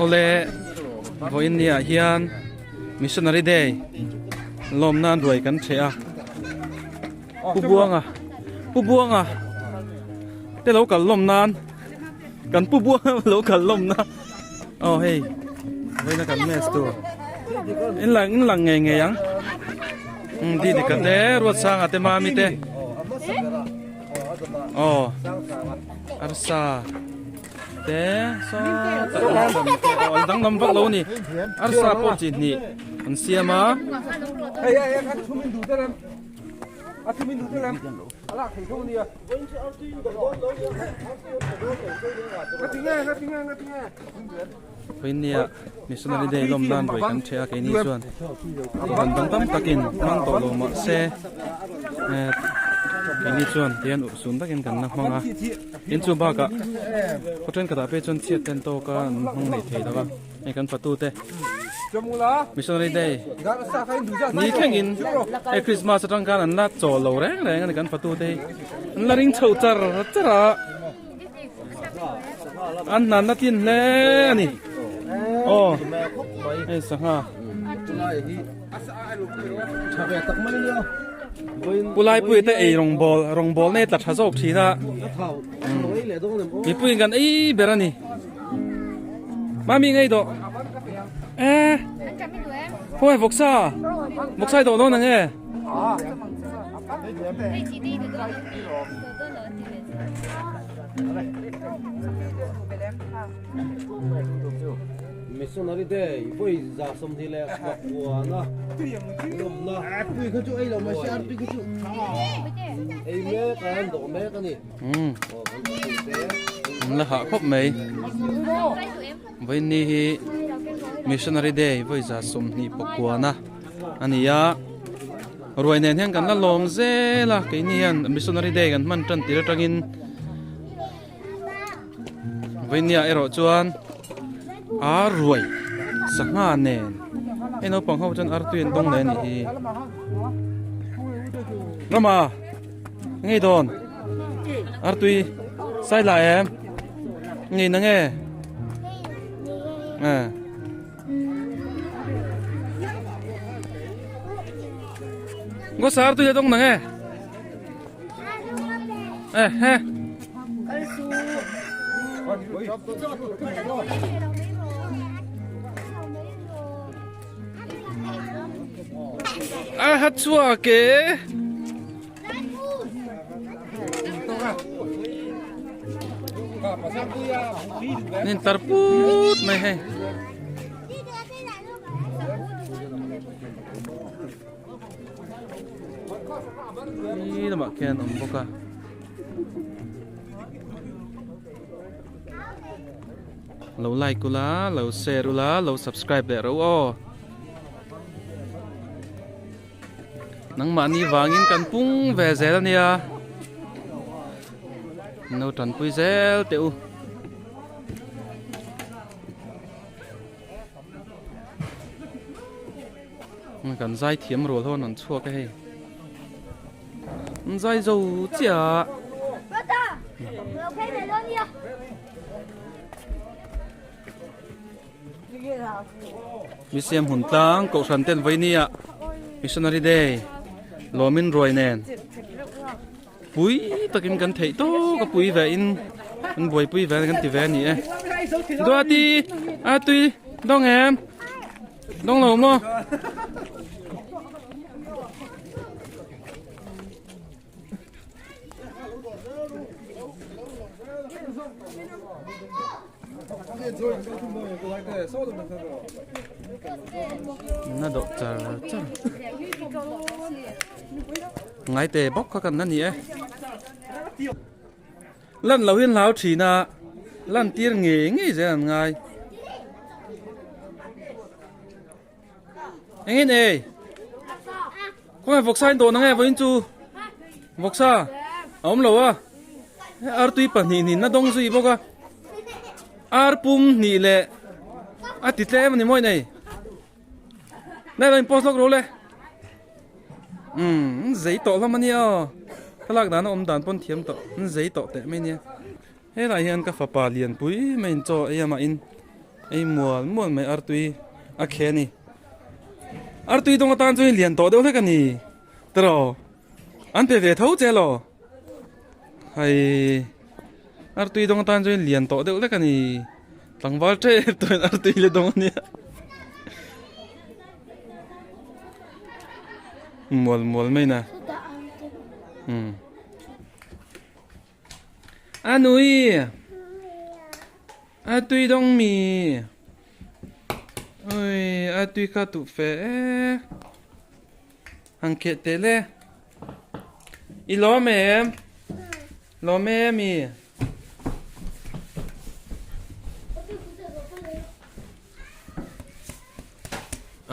Awle vawiin ni ah hian Missionary Day lawm nan ruai kan ṭheh a Pu Buanga Pu Buanga te lo kal lawm nan kan Pu Buanga lo kal lawm na aw hei vawiin a kan mess tur in lang in lang ngei ngei ang Didika te Ruatsanga te Mami te. Aw arsa te saw tak an siam te aw an danglam vak lo a ni arsa pawh chi hnih an siam a. Vawinia Missionary Day lawm nan vawi kan ṭheh a keini chuan kohhran dang tam takin hmang tawh lo mah se eh keini chuan tihian urhsun takin kan la hmang a tin chu bakah khaw thenkhatah phei chuan chhiat ten tawk a an hmang nei thei lo va hei kan fatu te Missionary Day ni thlengin hei Christmas atang khan an la chawl lo reng reng a ni kan fatu te hi an la ring chho char char a. An hnan na tin hle a ni. Aw hei sangha. Pu Laipuia te ei rawngbawl rawngbawl nei tla tha zawk thin a. Mipuiin kan ei ber a ni. Mami ngei dawh. E khawnge vawksa vawksa i dawh dawn ang e. Missionary Day vawi za 20 leh pakuana lawmna ei mek a an dawh mek a ni. An la hah khawp mai. Vawiinni hi Missionary Day vawi za 20 pakuana a ni a. Ruai nen hian kan la lawm zel a keini hian missionary day kan hman tan tir atangin veinia erawh chuan ar ruai sangha nen hei naupang ho chuan artui an dawng leh a nih hi Rama ngei dawn artui sai la em ngei na nge eh. Có sao tôi cho nè Ê he A hát chua ke Nên tar put mai hei. Khi lamah khian awm bawk a. Lo like ula, lo share ula, lo subscribe leh ro aw. Nangmahni vangin kan pung ve zel a nia. No tanpui zel teh u. Kan zai thiam rual ho an rawn chhuak a hei. An zai zo chiah a. Misiam hun tlang kohhran ten vawinia Missionary Day lawmin ruai nen pui takin kan theih tawk a pui ve in an buaipui ve kan ti ve a ni e. Duati a tui dawng em? Dawng lo maw? Na dawh char char ngai te bawk kha kan la ni e lan lo hian hlau thin a lan tir ngei ngei zel an ngai Engin ei? Khawnge vawksa in dawh na nge vawiin chu? Vawksa a awm lo a. Artui pahnih hnin a dawng zui bawk a. Ar pum hnih leh a ti tlem a ni mawi nei. Nai lo in post lawk ro le. Um zei tawh hlawm a nia aw. Thlalak dan a awm dan pawn thiam tawh. An zei tawh teh mai nia. Helai hian ka fapa lianpui mai in chaw ei a mah in. Ei mual mual mai artui a khe a ni. Artui dawng atan chuan lian tawh deuh hlek a ni tiraw an pe ve tho che elaw hei artui dawng atan chuan lian tawh deuh hlek a ni tlangval tep tawhin artui la dawng a nia mual mual mai na umm. A nui a tui dawng mi ui a tui kha tuh fe e han kheh teh le i lawm em lawm em i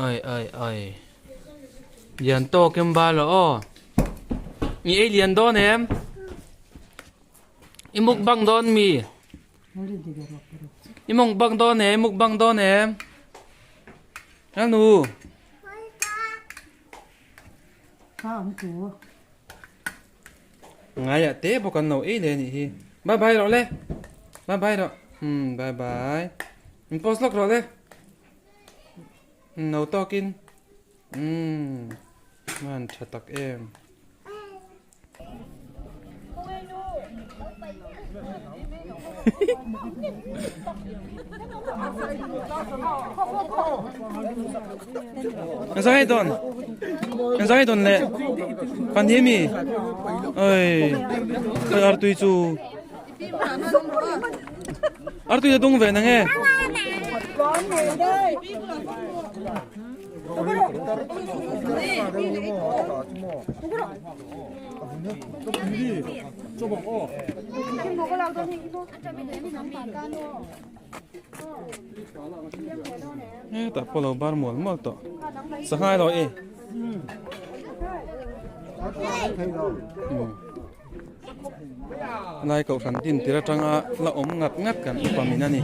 ai ai ai lian tawk em ba lo aw i ei lian dawn em i mukbang dawn mi i mukbang dawn em mukbang dawn em anu ngaiah te bawk an lo ei leh anih hi bye bye rawh le bye bye rawh umm bye bye in post lawk rawh le no tawkin umm hman tha tak em. Ang zai don ang zai don le pan hi mi oi oi artui chu artui a dung ve na nge Hetah pawh lo bar mual mual tawh sangha ilo e lai kohhran din tir atanga la awm ngat ngat kan upa min a ni.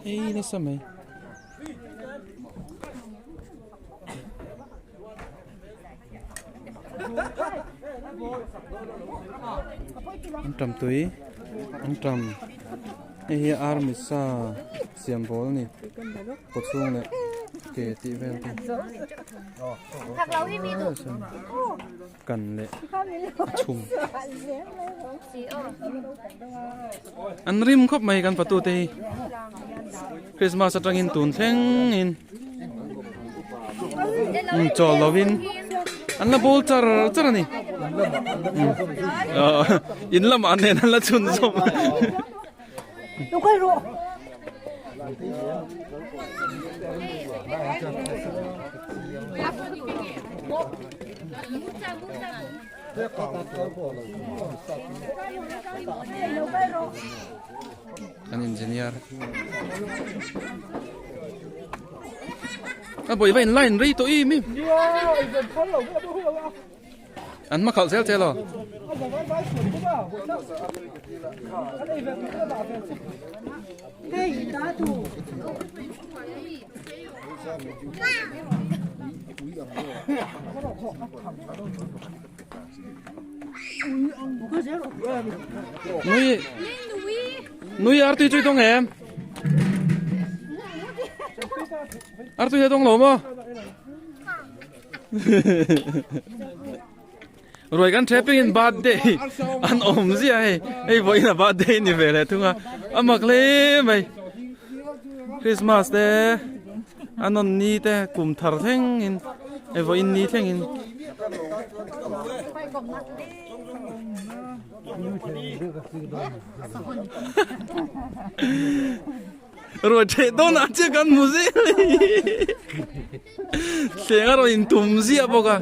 Ei nasa mai. An tam tui an tam hei hi army sa siam bawl a ni kaw chhung leh ke tih vel te kan leh a chhum an rim khawp mai kan fatu te hi Christmas atangin tun thleng in chawl lovin an la bawl char char a ni in lamah nen an la chhun zawm Kan engineer a bawi va in line rei tawh em em an hma khalh zel che lo Nui Nui artui chui tawng em Artui he tawng lo maw Ruai kan thep in birthday an awm zia hei hei vawiin a birthday ni ve leh thung a a mak hle mai Christmas te a nawn ni te kum thar thleng in hei vawiin ni thleng in. Ruai theh dawn ah chiah kan hmu zel thleng a rawn intum ziah bawk a.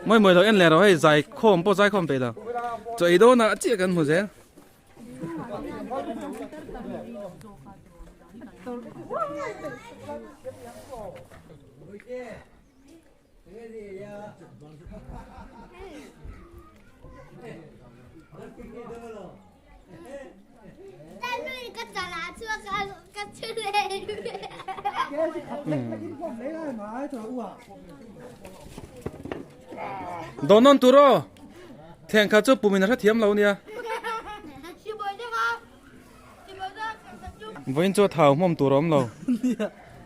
Mawi mawi lo en leh rawh hei zaikhawm pawh zaikhawm peih lo chaw ei dawn ah chiah kan hmu zel. Dawn nawn tur aw Thleng kha chu pumin a hrethiam lo nia. Vawiin chu a thau hmawm tur a awm lo.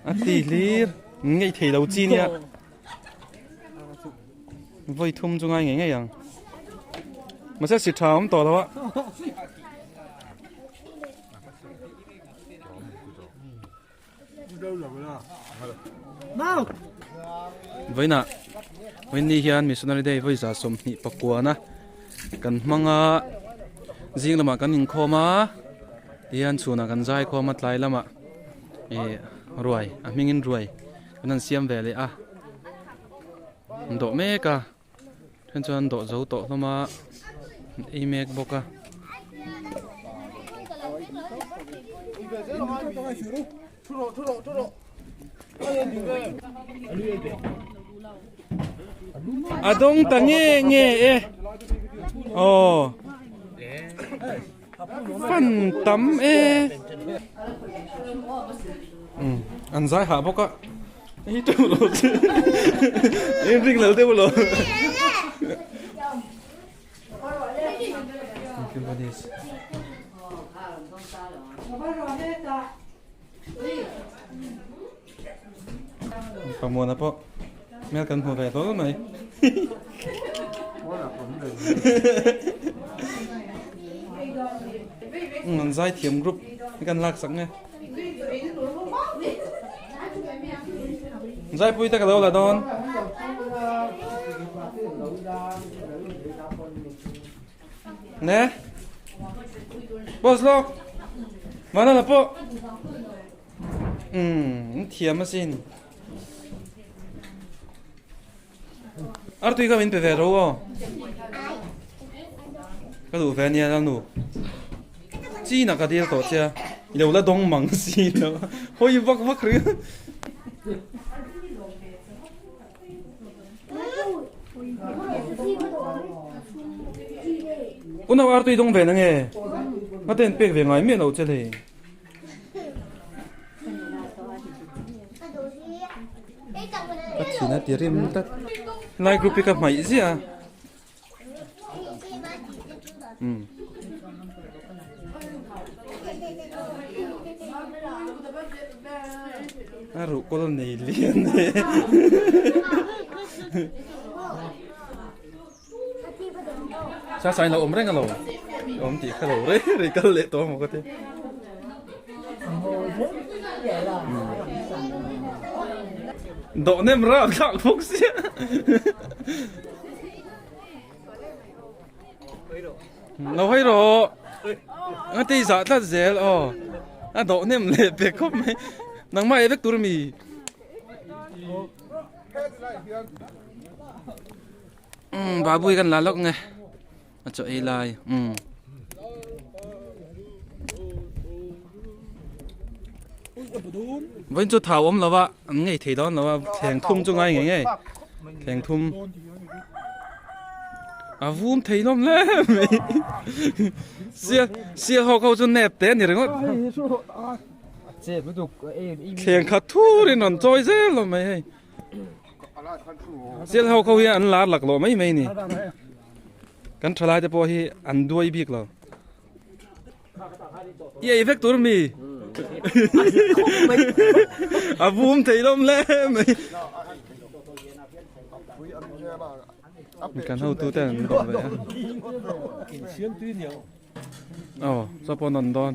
A ti hlir ngei thei lo chi nia. Vawi thum chu ngai ngei ngei ang. Mahse si tha awm tawh lo a. Vawiinah vawiinni hian missionary day vawi za sawmhnih pakuana kan hmang a zing lamah kan inkhawm a tihian chhunah kan zai khawm a tlai lamah ih ruai a hmingin ruai kan han siam ve leh a an dawh mek a. Then chuan dawh zo tawh hlawm a an ei mek bawk a. A dawng ta nge nge e aw fan tam e an zai hah bawk a. Ei teuh lo che ei ring lo deuh lo Pamuana pawh hmel kan hmu ve hlawl mai an zaithiam group kan lak sak nge. Zaipui te ka lo la dawn. Ne? Boss lawk. Mana la pawh. Um, thiam asin. Artui kha min pe ve ro aw. Ka duh ve ania lalnu. China ka dil tawh che a. I lo la dawng mang si lo. Hawi vak vak ri. Unau artui dawng ve na nge? Ngaten pek ve ngai miah lo che le. Ka thin a ti rim tlat lai group hi ka hmaih ziah a umm a ruhkawl nei lian e Sa sain lo awm reng alo awm tih kha lo rei rei kal leh tawh maw ka ti. Dawh nem rak thlak bawk sia. Lo hawi rawh. A ti zah tlat zel aw. A dawh nem leh pek khawp mai. Nangmah e vek tur mi. Umm babu hi kan la lawk nge a chaw ei lai umm vawiin chu thau awm lo a an ngei thei dawn lo a thleng thum chu ngai ngei ngei thleng thum a vum thei hlawm hle mai sial sial ho kho chu nep te a ni ringawt. Thleng khat thurin rawn chawi zel lo mai hei. Sial ho kho hi an lar lak lo mai mai ni. Kan thalai te pawh hi an duai bik lo. I ei vek tur mi. A vum thei lawm le mai. Kan hotu te an dawh ve a. Aw chaw pawh an dawn.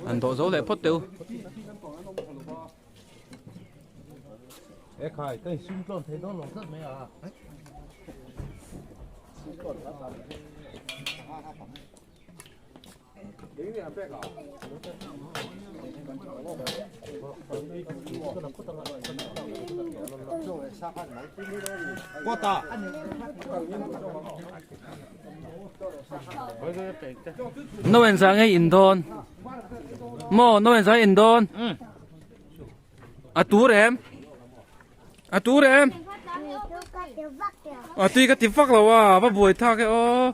An dawh zo leh phawt teu. No en zah nge in dawn maw no en zah in dawn a tur em a tur em a tui ka ti vak lo a va buai thak e aw.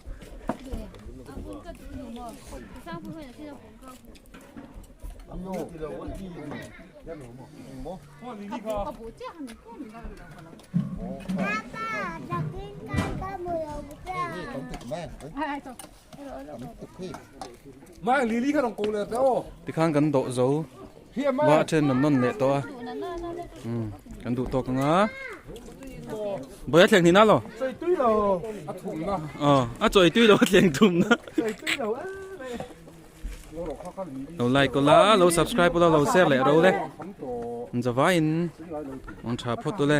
Tikhan kan dawh zo va a then an nawn leh tawh a umm kan duh tawk ang a bawi a thleng hnih na lo aw a chaw ei tui lo a thleng thum na lo like ula lo subscribe ula lo share leh ro le an zavaiin an tha phawt ule.